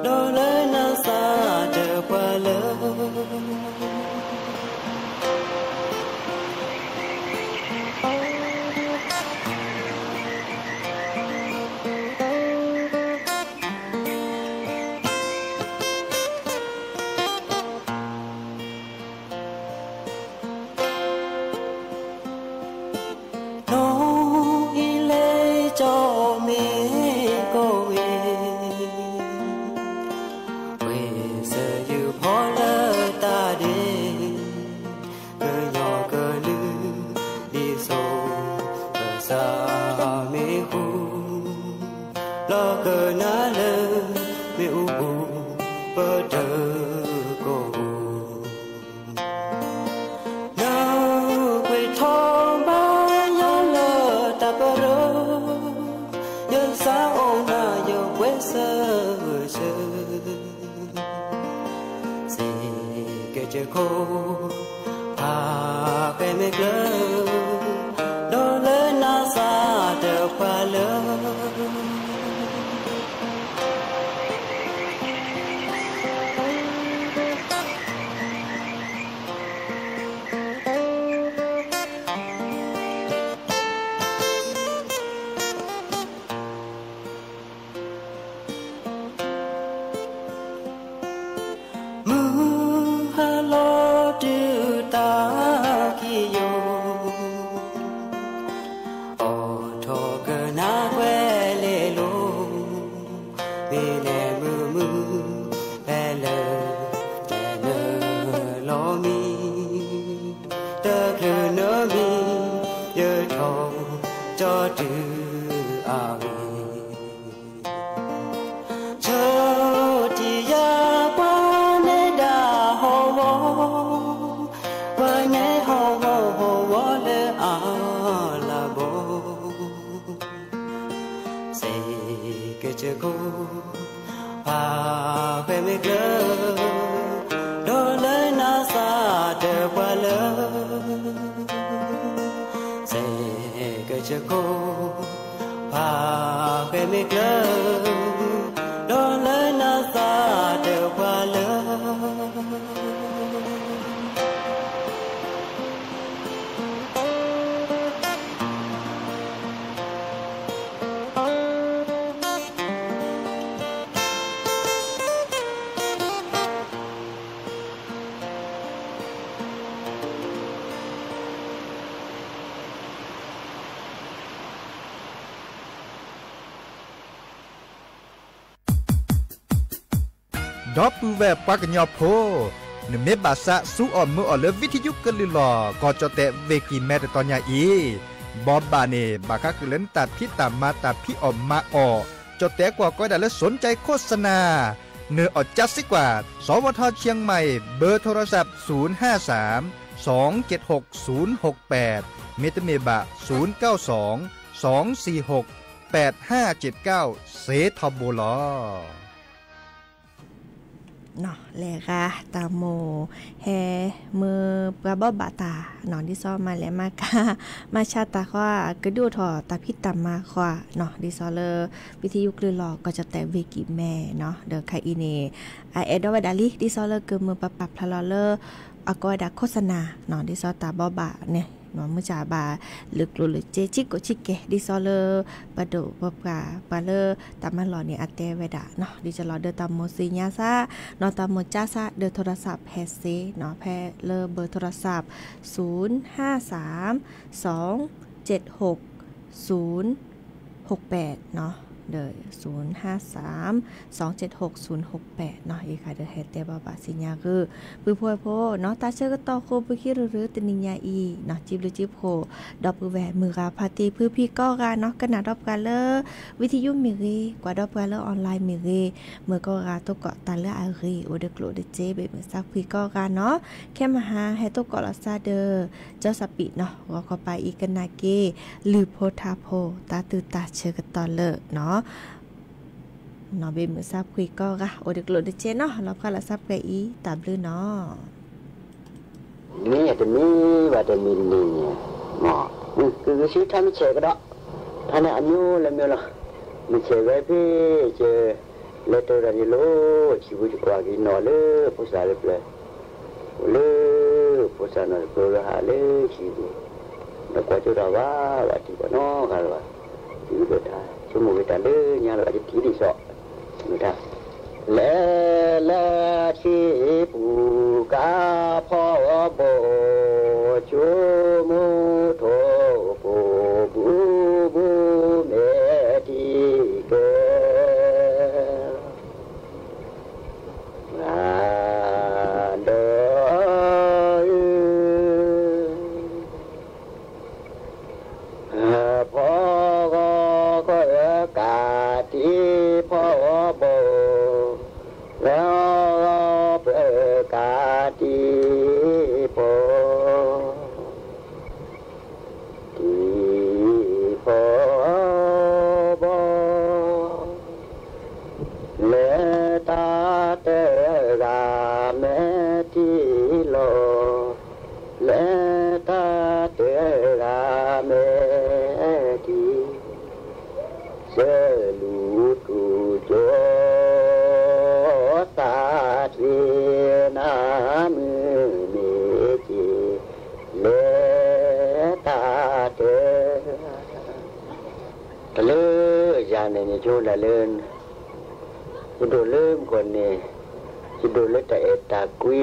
ဒီးလၢနၤစၢ်တပှၤလၢ နီၢ်အံၤလဲၤကၠီမ့ၢ်ကိးဂ့ၤ, ဝ့ၢ်စၢၤယုၢ်ဖီလၢတၢ်ဒ့, ကညီကလုာ်ဒ်စိၤကစၢ်မ့ၢ်ဃူ, လီၤကနၣ်လၢမ့ၣ်အူပူၤပတၢၢ်ကိၢ် နကွၢ်ထီၣ်ဘါယွၤလၢတၢ်ပရၢ, ယသးအိၣ်နၤယပှဲၤဆၢဂ့ၤဆၢ, စ့ကစၢၢ်ခိၣ်, ဖးဃဲမ့ၢ်ကျၢၤ, ဒီးလၢနၤစၢ်တပှၤလၢ မုၢ်ဟါလီၤတုၤတၢ်ခံယိာ်, အိးထီၣ်ကနၣ်ကွဲၤလ့လိာ်, မ့ၢ်နဲၣ်မုာ်မုာ်ဖဲလၢ နနၢၤလီၤမံ, တချုးနၢၤမံ, ယထီၣ်ကၠီတုၤအဂ့ၢ် ဆၢထံယၤပှၤနဲဒၣ်ဟီၣ်ဝီ, ပှၤနဲဟီၣ်ဝီဟီၣ်ဝီလၢအလၤဘီ, စ့ကစၢၢ်ခိၣ်, ဖးဃဲမ့ၢ်ကျၢၤ, ဒီးလၢနၤစၢ်တပှၤလၢ စ့ကစၢၢ်ခိၣ်, ဖးဃဲမ့ၢ်ကျၢၤ, ဒီးလၢနၤစၢ်တပှၤလၢ ဒီပုၢ်ဝဲၢ်ပှၤကညီဖိ, နမ့ၢ်ဘၣ်ဆၣ်ဆူအီၣ်မုာ်အီၣ်လၢ ဝံထယုကလုၢ်လီၤ ကီၢ်ကၠီၣ်တဲၣ် ဝ့ၢ်ကံၢ်မဲ တတီၤညါအံၤ, ဘီဘၣ်န့ၣ် ဘၣ်ဃးဃုာ်လၢနတၢ်ဖံးတၢ်မၤ တၢ်ဖံးအီၣ်မၤအီၣ်, ကၠီၣ်တဲၣ်ကွၢ်ကီဒၣ်လၢ สนใจโฆษณา, နၢၤအီၣ်ကၠါစ့ၢ်ကီး, สวท เชียงใหม่ เบอร์โทรศัพท์ ศูนย์ห้าสาม สองเจ็ดหก ศูนย์หกแปด မ့တမ့ၢ်ဘၣ် ศูนย์เก้าสอง สองสี่หก แปดห้าเจ็ดเก้า စ့ထီဘိလီၤ. နီၢ်လဲၤဂၤတၢ်မိၣ်ဟဲမၢပှၤဘီဘၣ်တၢ်နီၢ် ဒ်သိးမၤလဲၤမၤကၤ မၤဆါတၢ်ဃီ ကဒုးအိၣ်ထီၣ်တၢ်ဖံးတၢ်မၤဃီနီၢ် ဒ်သိးလၢ ဝံထယုကလုၢ်လီၤ ကီၢ်ကၠီၣ်တဲၣ် ဝ့ၢ်ကံၢ်မဲနီၢ် ဒီးခဲအံၤန့ၣ် အအဲၣ်ဒိးဝဲဒၣ်လံ ဒ်သိးလၢကမၢပှၤပာ်ဖျါလီၤလၢ အကိးဝဲဒၣ် โฆษณา နီၢ် ဒ်သိးတၢ်ဘီဘၣ်န့ၣ် မုၢ်ဆါဘၣ် လုၢ်ကျိၤလုၢ်စ့ ဆံးကိာ်ဆံးကဲၤ ဒ်သိးလၢ ပဒိၣ်ပပှၢ်ပှၤလၢတၢ်မၤလီၢ်န့ၣ် အတဲဝဲဒၣ်နီၢ် ဒ်သိးလီၤ ဒီးတၢ်မိၣ်သ့ၣ်ညါသး နီၢ် တၢ်မိၣ်ကၠါသး ဒီး โทรศัพท์ ဖဲစ့နီၢ် ဖဲလၢ เบอร์โทรศัพท์ ศูนย์ห้าสาม สองเจ็ดหก ศูนย์หกแปด နီၢ် ဒီး ศูนย์ห้าสาม สองเจ็ดหก ศูนย์หกแปด နီၤ အံၤဃးဒီးဟဲတဲဘၣ်ဘၣ်စံညါဂုာ် ပုၢ်ဖိဝဲၢ်ဖိနီၤ တၢ်ဆၢကတီၢ်ဃိ ပူၤခံရူၤရူၤတနံၤညါအံၤနီၤ စံးဘျုးစံးဖှိၣ် ဒီပုၢ်ဝဲၢ်မုၢ်ဂၤဖါတံၢ်ဖုဖံးကိးဂၤနီၤ ကနၣ်ဒီးပှၤလၢ ဝံထယုၢ်မ့ၢ်ဂ့ၤ ကွၢ်ဒီးပှၤလၢ online မ့ၢ်ဂ့ၤ မုၢ်ကိးဂၤသကိး တၢ်လၢအဂ့ၤအိၣ်ဒီးကျိၣ်ဒီးစ့ ဘ့ၣ်မုၢ်ဆါဖှံကိးဂၤနီၤ ခဲမဟါဟဲသကိးလီၤစၢ်ဒီး ကၠီစီၤပံးနီၤ ဂီၤခီပၤအံၤကနၣ်က့ၤ လုၢ်ဖိထါဖိ တၢ်သူၣ်တၢ်ဆၢကတီၢ်လၢနီၤ နီၢ်ဘ့ၣ်မုၢ်ဆါဖှံကိးဂၤ အိၣ်ဒီးကျိၣ်ဒီးစ့နီၤ လီၤဖှၣ်လီၤစၢ်ပှဲၤအံၤ တၢ်ဘျုးနီၤ မ့ၢ်တမ့ၢ်ဘၣ်တမံၤတမံၤန့ၣ် ကဂုာ်ဆူထါမ့ၢ်ဆဲးကဒီး ထါန့ၣ်အမျိုးလၢမျိုးလီၤ မ့ၢ်ဆဲးဝဲဖဲက လဲၤတၢၤတၢ်န့ၣ်လီၤ ဆံးပူၤယကွၢ်က့ၤနီၢ်လၢဖိစၢ်လၢပျၢၤ အိၣ်လၢ ဖိစၢ်နီၢ်တပျၢၤလၢဟးလၢဆံးပူၤ ဒီးကွၢ်ကၠိတၢ်ဘၣ်ဘၣ်ထံၣ်ပှၤနီတဂၤလၢၤဘၣ် တုၤဒီးတၢ် ဆိကမိၣ်က့ၤတၢ်လၢညါလၢၤဘၣ် ယထံၣ်ဒံးစီး မ့ၢ်တၢ် လဲၤလၢဆံးပူၤကါဖီဘီ ဆိကမိၣ်ထိၣ်ဖိဘူးဘူးမဲာ်ထံကဲ ဒီး ဖီဂီၤကီၢ်ကးတံာ်ဖီဘီ လၢဂီၤပၢၤကးတံာ်ဖီ တံာ်ဖီဘီ လဲၤတၢ်တဂၤမဲာ်ထံလီၤ လဲၤတၢ်တဂၤမဲာ်ထံ စၢလူတူၢ်ကၠိ သးချ့နၤမုၢ်မ့ၢ်က့ၤ လဲၤတၢ်တဂၤ တၢ်လၢယၤန့ၣ်န့ၣ် ယဒိၣ်လၢ ယဒိၣ်လၢမုၢ်ကီၢ်န့ၣ် ယဒိၣ်လၢတၢ်အဲၣ်တၢ်ကွံ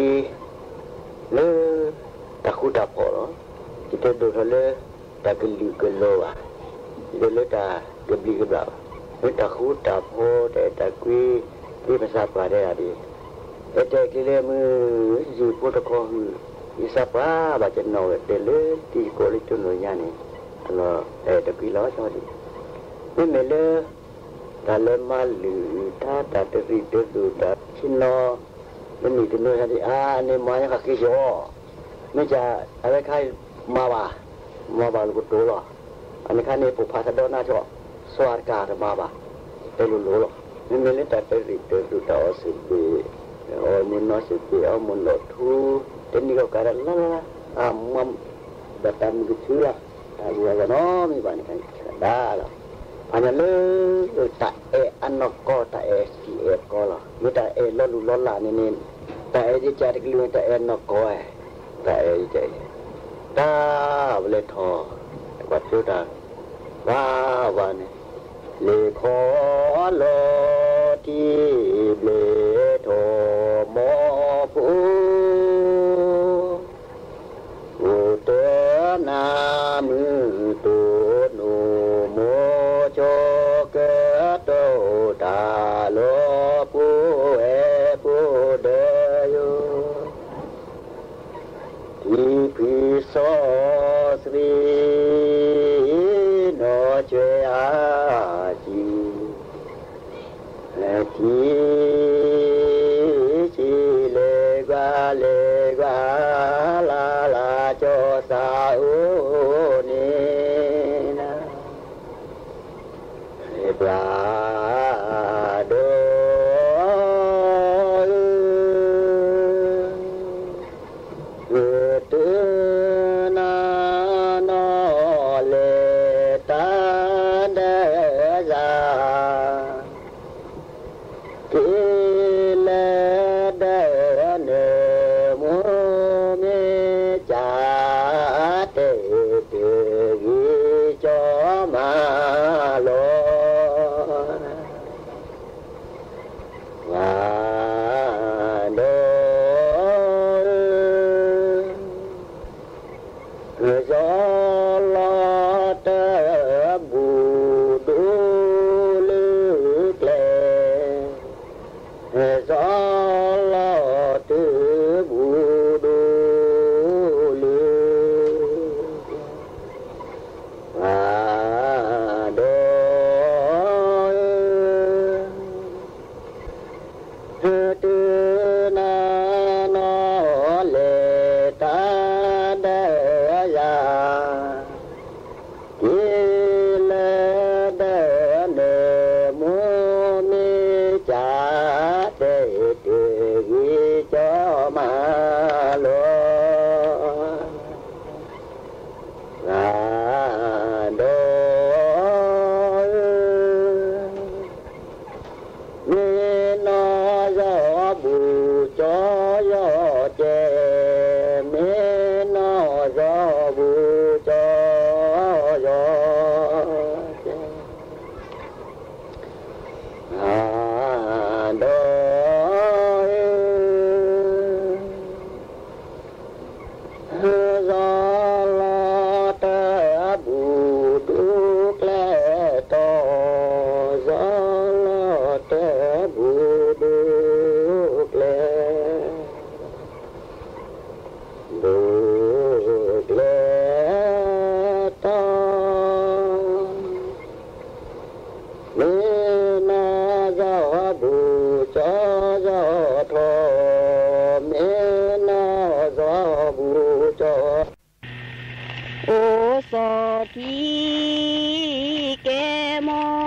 လၢ တၢ်ဃူတၢ်ဖိးလီၤ. ယတဒိၣ်ထီၣ်လၢ တၢ်ကလုာ်ကလီၤဘၣ်. ယဒိၣ်လၢတၢ်ကဘျံးကဘျၣ်ဘၣ်. လၢတၢ်ဃူတၢ်ဖိး တၢ်အဲၣ်တၢ်ကွံ သ့ပသးပှၢ်တဲဒၣ်ဒ် အဲၣ်တဲာ်ကျဲလၢမုၢ် ယုၢ်ဖိတခီဟုၣ် ယသးပှၢ်ဘၣ် ယနီၣ်ဝဲတဲလၢတံၤသကိးလၢကၠိနီၢ်ညါန့ၣ် အလီၢ်တၢ်အဲၣ်တၢ်ကွံလီၤဆီဒံး မ့မ့ၢ်လၢ တၢ်လၢမၤလုၢ် တၢ်တရံးတရူး တၢ်ဆ့ၣ်နီၤ တနံၣ်တနံၣ်ဒံး အါန့ၣ်မၤညါဃာ်က့ၤယီၤ မ့ၢ်က အဝဲခါ မၤဘၣ် မၤဘၣ်လိာ်ကတိၤလီၤ. အန့ၣ်ခါန့ၣ် ပိာ်ဖးသးဒီနါဆီ စွါတကးတမၤဘၣ် တဲလိၤလိၤလီၤ. မ့မ့ၢ်လၢတၢ်တရံးတရူး တၢ်အီၣ်စ့ဘ့ၣ် အီၣ်မ့ၤနီၢ်စ့ဘ့ၣ် အီၣ်မ့ၤလီၢ်ထူ တနံၣ်ဂီၢ်ကးဒၣ်လၢ်လၢ်လၢ် အမၤ ဘၣ်တၢ်မုာ်ကဆူလီၤ. တၢ်ဂ့ၢ်အဂီၢ်နီတမံၤဘၣ်န့ၣ် ကဒၣ်လီၤ. ဖးညါလၢ တၢ်အဲၣ်အနီၢ်ကီၢ် တၢ်အဲၣ်စံၣ်အဲၣ်ကီလီၤ. မ့ၢ်တၢ်အဲၣ်လီၤလူၢ်လီၤလးန့ၣ်န့ၣ် တၢ်အဲၣ်ယကၢ်တကလုာ်န့ၣ် တၢ်အဲၣ်နီၢ်ကီၢ် တၢ်အဲၣ်ယကၢ်အံၤ တၢ်ဘျဲၣ်ထီၣ် ပှၤကၠိတၢ် ဘၣ်ဝါန့ၣ် လ့ၣ်ခီလီၤတံၢ်ဘျဲၣ်ထီၣ်မီၤဖိ အိၣ်တနၢ်မုၢ်တိၢ်နိၣ်မိၤကၠီကၢတိၣ်တၢ်လီၤ ဖိဝဲၢ်ဖိဒၢယိာ် ထံဖှံစီဆှံ နီၢ်ကွဲအါကံ ထံဆံးလဲၤကွၢ်လဲၤကွၢ် လၢ်လၢ်ကၠီသးအိၣ်န့ၣ် ပှၤဒီး ဂုာ်တုၤနၤနီၢ်လဲၤတၢ်ဒၢယၤ တ ဘူးကျဲတီၤ, မ့ၢ်နီၢ်ယီၤဘူးကၠီယီၤထီၣ်, မ့ၢ်နီၢ်ယီၤဘူးကၠီ အိၣ်စီၤထံကဲမိ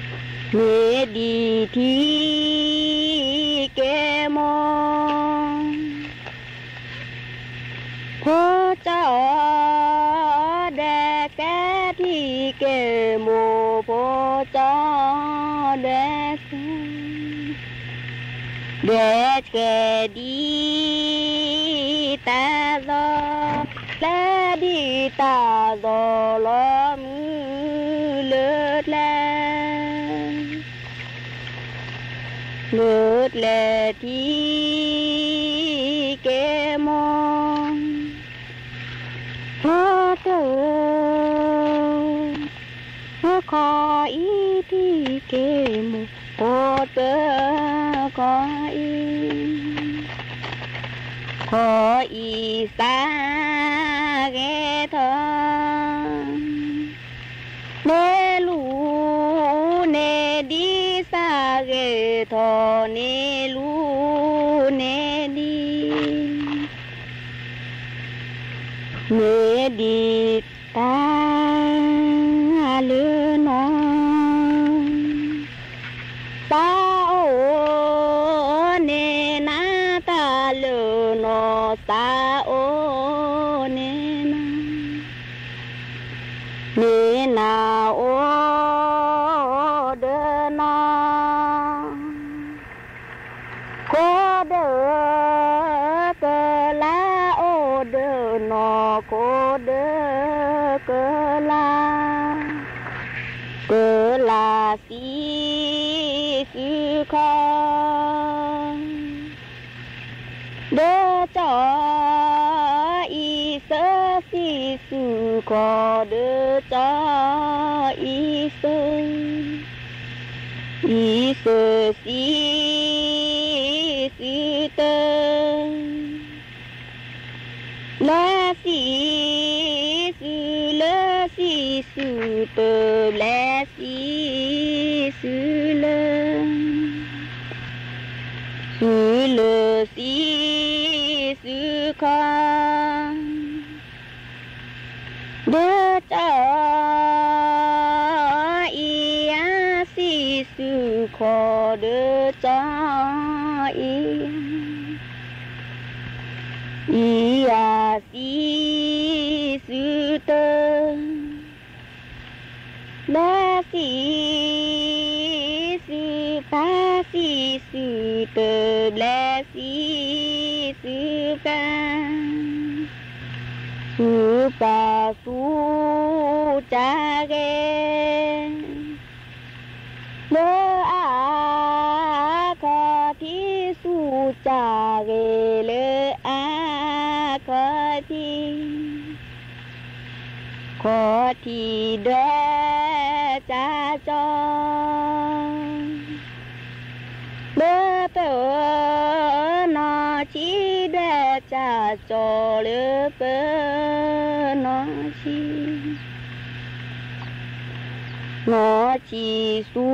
ၢ်, ဖိတၢၣ်ဧၢ, ခီအံၤထံကဲမိၢ်, ဖိတၢၣ်ခီအံၤ, ခီအံၤစးဂဲၤထီၣ် န့ၢ်လူၤန့ၢ်ဒံး, စးဂဲၤထီၣ်န့ၢ်လူၤန့ၢ်ဒံး, န့ၢ်ဒံးထံကဲမိၢ်, ဖိကၠီဒဲးကဲထံကဲမိၢ်, ဖိကၠီဒဲး ဒဲးကဲဒ်တၢ်သီၣ်, လဲၤဒ်တၢ်သီၣ်လီၤမုၢ်လၢကျဲ, လၢကျဲထံကဲမိၢ်, ဖိတၢၣ်ဧၢ, ခီအံၤထံကဲမိၢ်, ဖိတၢၣ်ခီအံၤ, ခီအံၤစးဂဲၤထီၣ် န့ၢ်လူၤန့ၢ်ဒံး, စးဂဲၤထီၣ်န့ၢ်လူၤန့ၢ်ဒံး, န့ၢ်ဒံးတၢ်လၢနီၢ်, စးအိၣ်န့ၢ်နၤတၢ်လၢနီၢ်, စးအိၣ်န့ၢ်နၤ, န့ၢ်နၤအိၣ်ဒီးနီၢ်, ကိးဒၢကလးအိၣ်ဒီးနီၢ်, ကိးဒၢကလး, ကလးစံးဆူခီ ဒီးကၠီအံၤစၢစံးဆူခီ, ဒီးကၠီအံၤစၢ, အံၤစၢစံးဆူတၢၢ် ဘျဲးစံးဆူလၢ, စံးဆူတၢၢ်ဘျဲးစံးဆူလၢ, ဆူလၢစံးဆူခီ, ဒီးကၠီအံၤအါစံးဆူခီ, ဒီးကၠီအံၤ အံၤအါစံးဆူတၢၢ်, ဘျဲးစံးဆူပၢ်, စံးဆူတၢၢ်ဘျဲးစံးဆူပၢ်, ဆူပၢ်ဆူကၢ်ဂဲၤ လၢအါခီထံ, ဆူကၢ်ဂဲၤလၢအါခီထံ, ခီထံဒီးကၠီ လၢပနီၢ်ဆံး, ဒီးကၠီလၢပနီၢ်ဆံး, နီၢ်ဆံးဆူ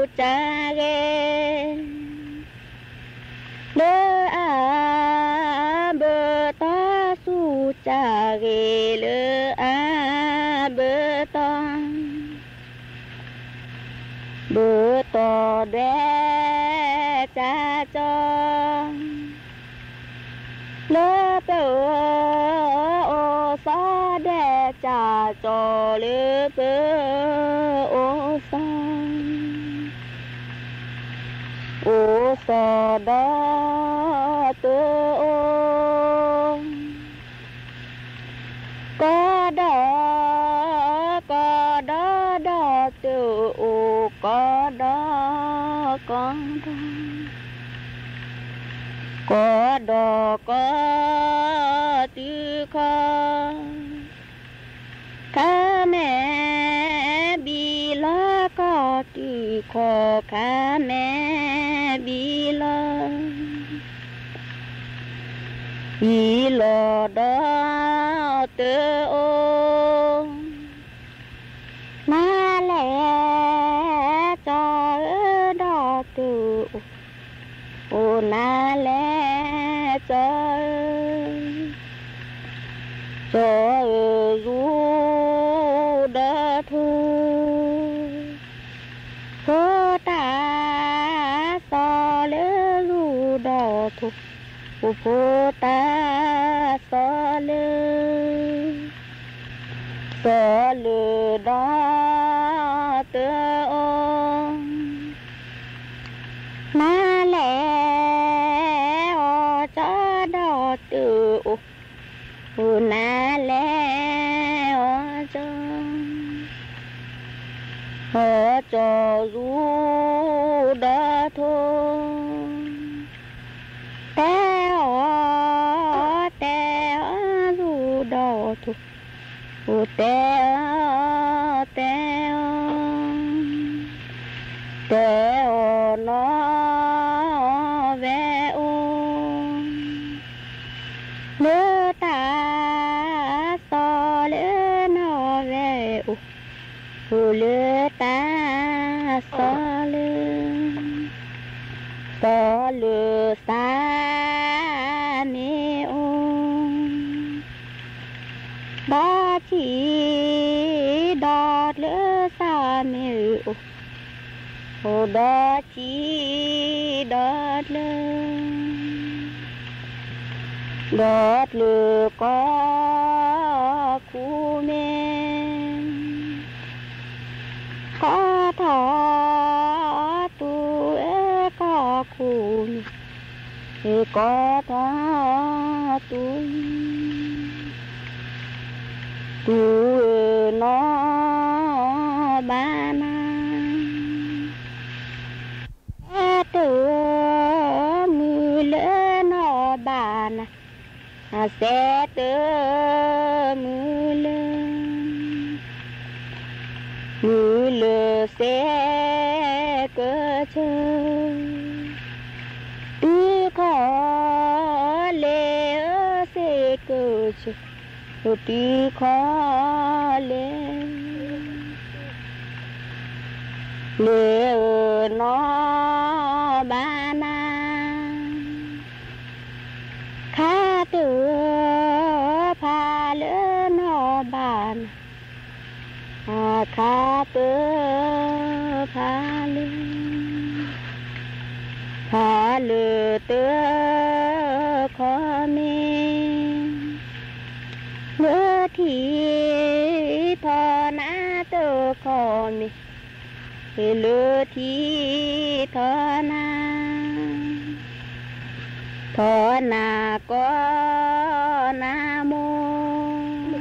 ကၢ်ဂဲၤ လၢအါ, ဘၢတီၢ်ဆူကၢ်ဂဲၤလၢအါ, ဘၢတီၢ်, ဘၢတီၢ်ဒီးကၠီ လၢပအိၣ်စီ ဒီးကၠီ လၢပအိၣ်စီ, အိၣ်စီဒီး တအိၣ်, ကီဒီး, ကီဒီးဒီးတအိၣ်, ကီဒီး, ကီဒီး, ကီဒီးကီတုၤခီ ခါမဲာ်ဘံလီၤ ကီတုၤခီ ခါမဲာ်ဘံလီၤ, ဘံလီၤဒီးတအိၣ်, နၤလဲၣ် ကၠီဧၢ ဒီးတအိၣ်, အိၣ်နၤလဲၣ် ကၠီဧၢ, ကၠီဧၢ ယူၤဒီးထိၣ်, ဖိတၢ်စီၤလၢယူၤဒီးထိၣ်, ဖိဖိတၢ်စီၤလၢ စီၤလၢဒီးတအိၣ်, နၤလဲၣ် အီၣ်ကၠီဒီးတအိၣ်, အိၣ်နၤလဲၣ်အီၣ်ကၠီ, အီၣ်ကၠီယူၤဒီးထိၣ်, တဲအီၣ် တဲအီၣ်ယူၤဒီးထိၣ်, အိၣ်တဲအီၣ် တဲအီၣ်, တဲအီၣ်နီၢ်ဝဲအိၣ်, လၢတၢ်စီၤလၢနီၢ်ဝဲအိၣ်, အိၣ်လၢတၢ်စီၤလၢ စီၤလၢသးမ့ၢ်အိၣ်, ဒီးထံၣ်ဒီးကျၢၤသးမ့ၢ်အိၣ်, အိၣ်ဒီးထံၣ်ဒီးကျၢၤ, ဒီးကျၢၤကီၢ်ခူမ့ၢ် ကီၢ်ထီၣ်တူၢ်ဧၢ ကီၢ်ခူမ့ၢ်, ကီၢ်ထီၣ်တူၢ်, တူၢ်ဧၢနီၢ်ဘၣ်နၤ, စဲးတၢ်မုၢ်လၢနီၢ်ဘၣ်နၤ, စဲးတၢ်မုၢ်လၢ မုၢ်လၢစဲးကၢဆၢ, တုၤခီလဲၣ်ဧၢ စဲးကၢဆၢ, တုၤခီလဲၣ် လဲၣ်ဧၢနီၢ်ဘၣ်နၤ, ခါတၢ်ဖးလၢနီၢ်ဘၣ်နၤ, အခါတၢ်ဖးလၢ ဖးလၢတၢ်ခီမ့ၢ်, လၢထံထီၣ်နၤတၢ်ခီမ့ၢ်, လၢထံထီၣ်နၤ ထီၣ်နၤကီၢ်နၤမိၢ်,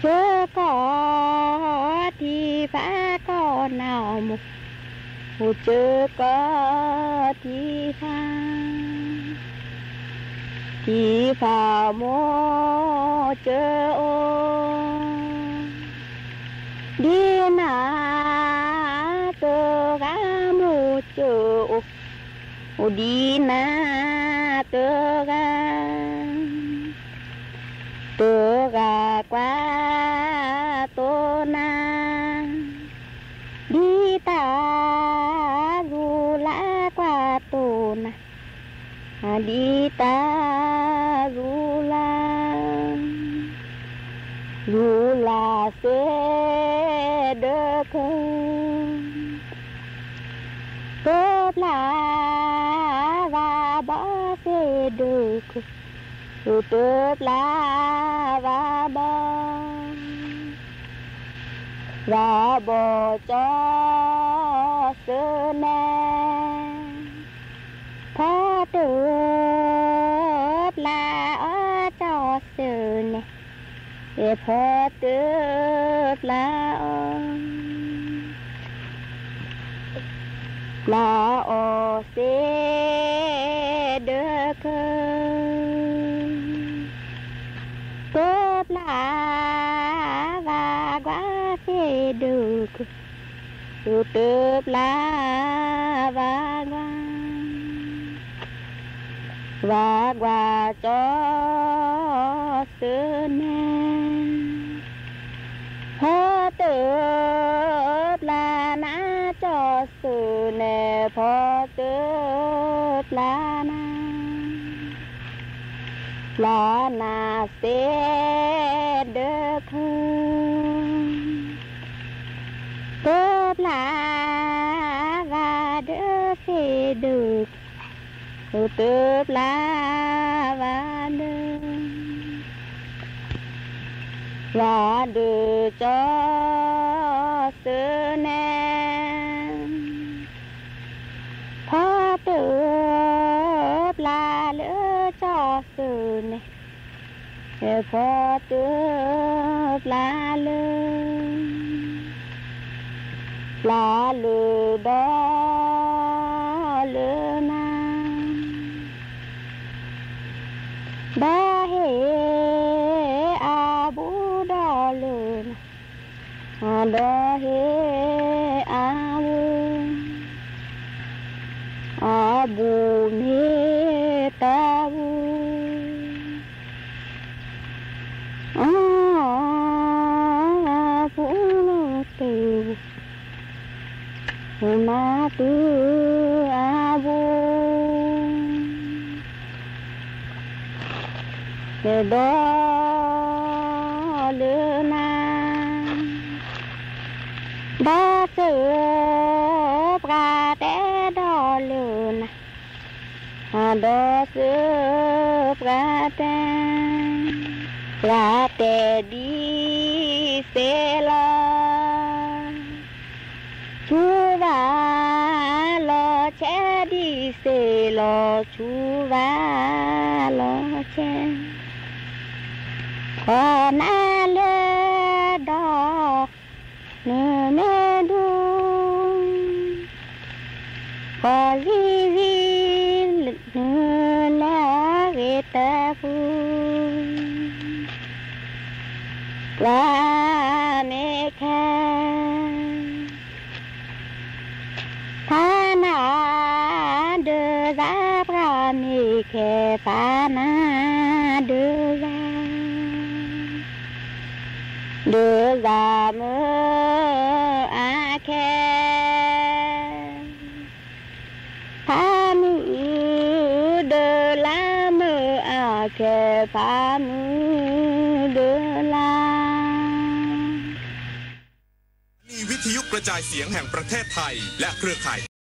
စၢကီၢ်ထံဖးကီၢ်နၤမိၢ်, အိၣ်စၢကီၢ်ထံဖး, ထံဖးမိၢ်စၢအိၣ်, ဒ်နၤ တဂၤမိၢ်စၢအိၣ်, အိၣ်ဒ်နၤတဂၤ, တဂၤကွၢ်တိၢ်နၤ, ဒ်တၢ်ရူၤလၢကွၢ်တိၢ်နၤ, ဒ်တၢ်ရူၤလၢ ရူၤလၢစဲးဒၢးကၢ, တပျၢ်ဘၣ်ဘီစဲးဒၢးကၢ, တပျၢ်ဘၣ်ဘီ, ဘၣ်ဘီကၠီစၢမဲာ်, ဖီတၢ် ယဖီတၢၣ်ပျၢ်အီၤ, ပျၢ်အီၤသ့ၣ်ဒၢးခၢၣ်, တၢၣ်ပျၢ်ဝဲကွၢ်သ့ၣ်ဒၢးခၢၣ်, တၢၣ်ပျၢ်ဝဲကွၢ်, ဝဲကွၢ်ကၠီသုန့ၣ်, ဖီတၢၣ်ပျၢ်နၤကၠီသုန့ၣ်, ဖီတၢၣ်ပျၢ်နၤ, ပျၢ်နၤသ့ၣ်ဒၢးခၢၣ်, တၢၣ်ပျၢ်ဝဲဒၢးသ့ၣ်ဒၢးခၢၣ်, တၢၣ်ပျၢ်ဝဲဒၢး, ဝဲဒၢးကၠီသုန့ၣ်, ဖီတၢၣ်ပျၢ်လၢကၠီသုန့ၣ်, ဖီတၢၣ်ပျၢ်လၢ ပျၢ်လုၢ်ဒီးလၢနၤ, ဒီးဟ့ၣ်အဘူးဒီးလၢနၤ, ဒီးဟ့ၣ်အဘူး, အဘူးမ့ၢ်တၢ်ဘူး, အဘူးလီၤတၢ်ဘူး, မၤတုၤအဘူး, ဒီးလၢနၤ, ဒီးစၢၤပှၤတဲဒီးလၢနၤ, ဒီးစၢၤပှၤတဲ, ပှၤတဲဒ်စ့လီၤ, ဆူဝဲလီၤဆဲးဒ်စ့လီၤ, ဆူဝဲလီၤဆဲး, ပှၤနၤလၢဒီး နမ့ၢ်ဒူ, ပှၤလံၤလံၤ နလဲၤဂ့ၤတပူၤ, ပှၤမ့ၢ်ခဲ ဖးနၤဒၢးသး, ပှၤမ့ၢ်ခဲ ဖးနၤဒၢးသး, ဒၢးသးမုၢ်အခဲ, ဖးမုၢ်ဒၢးလါမုၢ်အခဲ, ဖးမုၢ်ဒၢးလါ สถานีวิทยุกระจายเสียงแห่งประเทศไทย และเครือข่าย